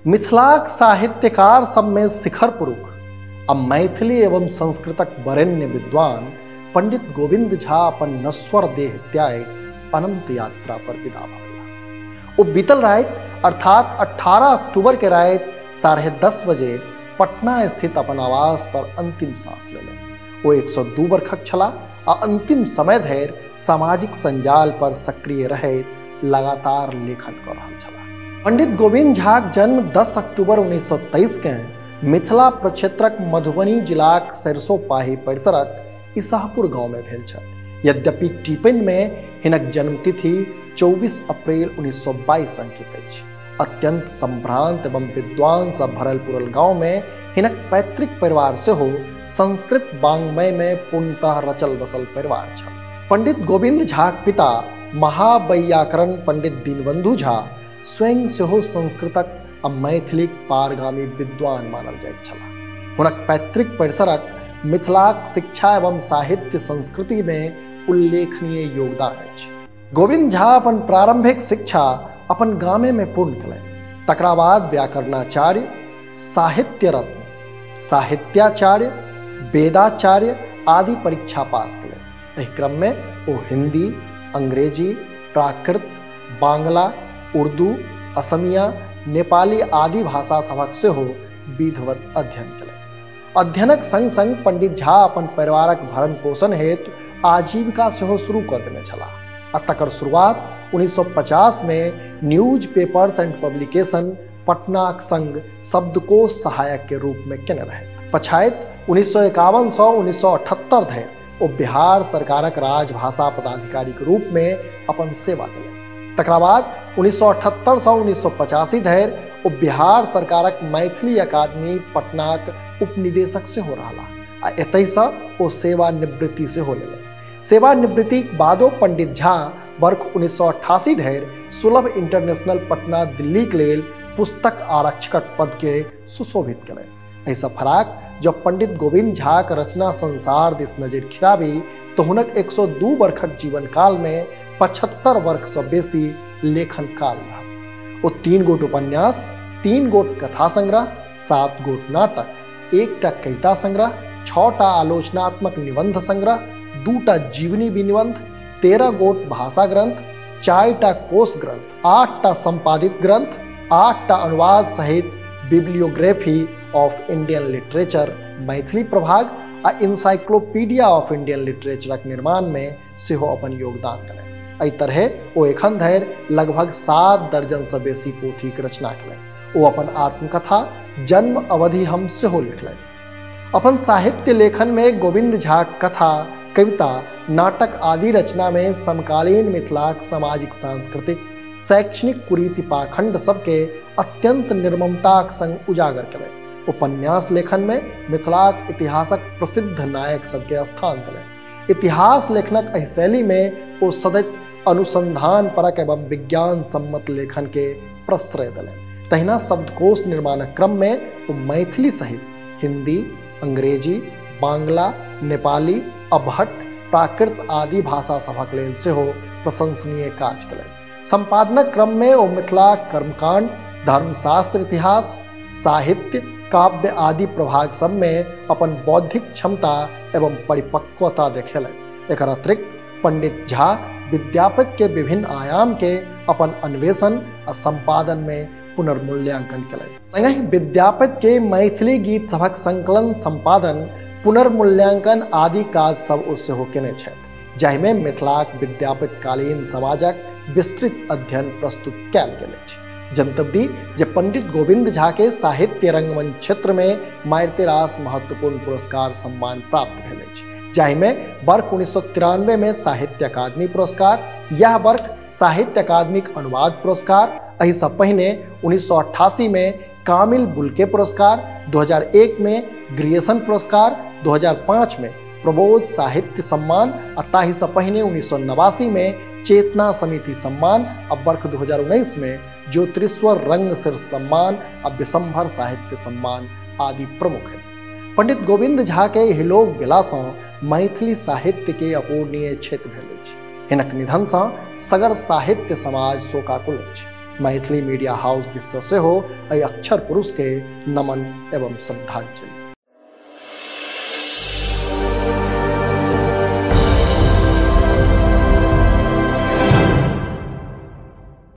मिथिलाक साहित्यकार सबमे शिखर पुरुष आ मैथिली एवं संस्कृतक वरेण्य विद्वान पंडित गोविंद झा अपन नश्वर देह त्याग अनंत यात्रा पर विदा भऽ गेलाह। ओ बीतल राति अर्थात 18 अक्टूबर के राति 10:30 बजे पटना स्थित अपन आवास पर अंतिम सांस लेलनि। ओ 102 वर्षक छलाह आ अंतिम समय धरि सामाजिक संजाल पर सक्रिय रहैत लगातार लेखन कऽ रहल छलाह। पंडित गोविंद झाक जन्म 10 अक्टूबर 1923 के मिथिला प्रक्षेत्रक मधुबनी जिलाक सरसोपाही परिसरक इसहपुर गांव में भेल छल। यद्यपि टिप्पणी में हिनक जन्मतिथि 24 अप्रैल 1922 अंकित अछि। अत्यंत संभ्रांत एवं विद्वान सँ भरल पुरल गांव में हिनक पैतृक परिवार सेहो संस्कृत वाङ्मय में पूर्णतः रचल बसल परिवार छल। पंडित गोविंद झाक पिता महावैयाकरण पंडित दीनबंधु झा स्वयं सेहो संस्कृतक आ मैथिलीक पारगामी विद्वान मानल जाइत छलाह। हुनक पैतृक परिसरक मिथिलाक शिक्षा एवं साहित्य संस्कृति में उल्लेखनीय योगदान अछि। गोविंद झा अपन प्रारंभिक शिक्षा अपन गामे में पूर्ण कयलनि। तकरा बाद व्याकरणाचार्य, साहित्य रत्न, साहित्याचार्य, वेदाचार्य आदि परीक्षा पास कयलनि। एहि क्रम में ओ हिंदी, अंग्रेजी, प्राकृत, बांग्ला, उर्दू, असमिया, नेपाली आदि भाषा सभक सेहो विधिवत अध्ययन कयलनि। अध्ययनक संग संग पंडित झा अपन परिवारक भरण पोषण हेतु आजीविका सेहो शुरू कऽ देने छलाह आ तकर शुरुआत 1950 में न्यूज पेपर्स एंड पब्लिकेशन पटनाक संग शब्दकोश सहायक के रूप में केने रहै। पछाति 1951 सँ 1978 धरि ओ बिहार सरकारक राजभाषा पदाधिकारी के रूप में अपन सेवा देलनि। तकरा बाद 1978 सँ 1985 धरि ओ बिहार सरकारक मैथिली अकादमी पटनाक उपनिदेशक सेहो रहलाह आ एतहिसँ ओ सेवानिवृत्ति सेहो लेलनि। सेवानिवृत्तिक बादो पंडित झा वर्ष 1988 धरि सुलभ इंटरनेशनल पटना दिल्लीक लेल पुस्तक आरक्षकक पद के सुशोभित कयलनि। एहिसँ फराक जब पंडित गोविंद झाक रचना संसार दिस नजरि खिराबी तऽ हुनक 102 वर्षक जीवन काल में 75 वर्षसँ बेसी लेखन काल रहल। ओ 3 गोट उपन्यास, 3 गोट कथा संग्रह, 7 गोट नाटक, 1टा कविता संग्रह, 6टा आलोचनात्मक निबंध संग्रह, 2टा जीवनी विनिबंध, 13 गोट भाषा ग्रंथ, 4टा कोश ग्रंथ, 8टा संपादित ग्रंथ, 8टा अनुवाद सहित bibliography of Indian literature Maithili प्रभाग आ इनसाइक्लोपीडिया ऑफ इंडियन लिटरेचरक निर्माण में सेहो अपन योगदान कयलनि। एहि तरहे ओ एखन धरि लगभग 7 दर्जनसँ बेसी पोथीक रचना कयलनि। ओ अपन आत्मकथा जन्म अवधि हम सेहो लिखलनि। अपन साहित्य लेखन में गोविंद झाक कथा, कविता, नाटक आदि रचना में समकालीन मिथिलाक सामाजिक, सांस्कृतिक, शैक्षणिक कुरीति पाखंड सबके अत्यंत निर्ममताक संग उजागर कयलनि। उपन्यास लेखन में मिथिलाक इतिहासक प्रसिद्ध नायक सबके स्थान देलनि। इतिहास लेखनक एहि शैली में ओ सदैव अनुसंधान परक एवं विज्ञान सम्मत लेखन के प्रश्रय देलनि। तहिना शब्दकोश निर्माणक क्रम में ओ मैथिली सहित हिंदी, अंग्रेजी, बांग्ला, नेपाली, अबहट, प्राकृत आदि भाषा सभक लेल सेहो प्रशंसनीय काज कयलनि। संपादनक क्रम में ओ मिथिला कर्मकांड, धर्मशास्त्र, इतिहास, साहित्य, काव्य आदि प्रभाग सब में अपन बौद्धिक क्षमता एवं परिपक्वता देखेलनि। एकर अतिरिक्त पंडित झा विद्यापति के विभिन्न आयाम के अपन अन्वेषण आ संपादन में पुनर्मूल्यांकन कयलनि। संगहि विद्यापति के मैथिली गीत सभक संकलन, संपादन, पुनर्मूल्यांकन आदि काज सब ओ सेहो केने छथि, जाहिमे मिथिलाक विद्यापति कालीन समाजक विस्तृत अध्ययन प्रस्तुत कयल गेल अछि। जनतब दी जे पंडित गोविंद झा के साहित्य रंगमंच क्षेत्र में मारिते रास महत्वपूर्ण पुरस्कार सम्मान प्राप्त भेल अछि, जाहिमे वर्ष 1993 में साहित्य अकादमी पुरस्कार, यह वर्ष साहित्य अकादमीक अनुवाद पुरस्कार, एहिसँ पहिने 1988 में कामिल बुलके पुरस्कार, 2001 में ग्रियर्सन पुरस्कार, 2005 में प्रबोध साहित्य सम्मान आ ताहिसँ पहिने 1989 में चेतना समिति सम्मान आ वर्ष 2019 में ज्योतिरीश्वर रंगसिर सम्मान आ विशंभर साहित्य सम्मान आदि प्रमुख है। पंडित गोविंद झा के इहलोक गेलासँ मैथिली साहित्य के अपूर्णीय क्षेत्र भेल अछि। हिनक निधनसँ सगर साहित्य समाज शोकाकुल अछि। मैथिली मीडिया हाउस दिससँ सेहो एहि अक्षर पुरुषके नमन एवं श्रद्धांजलि।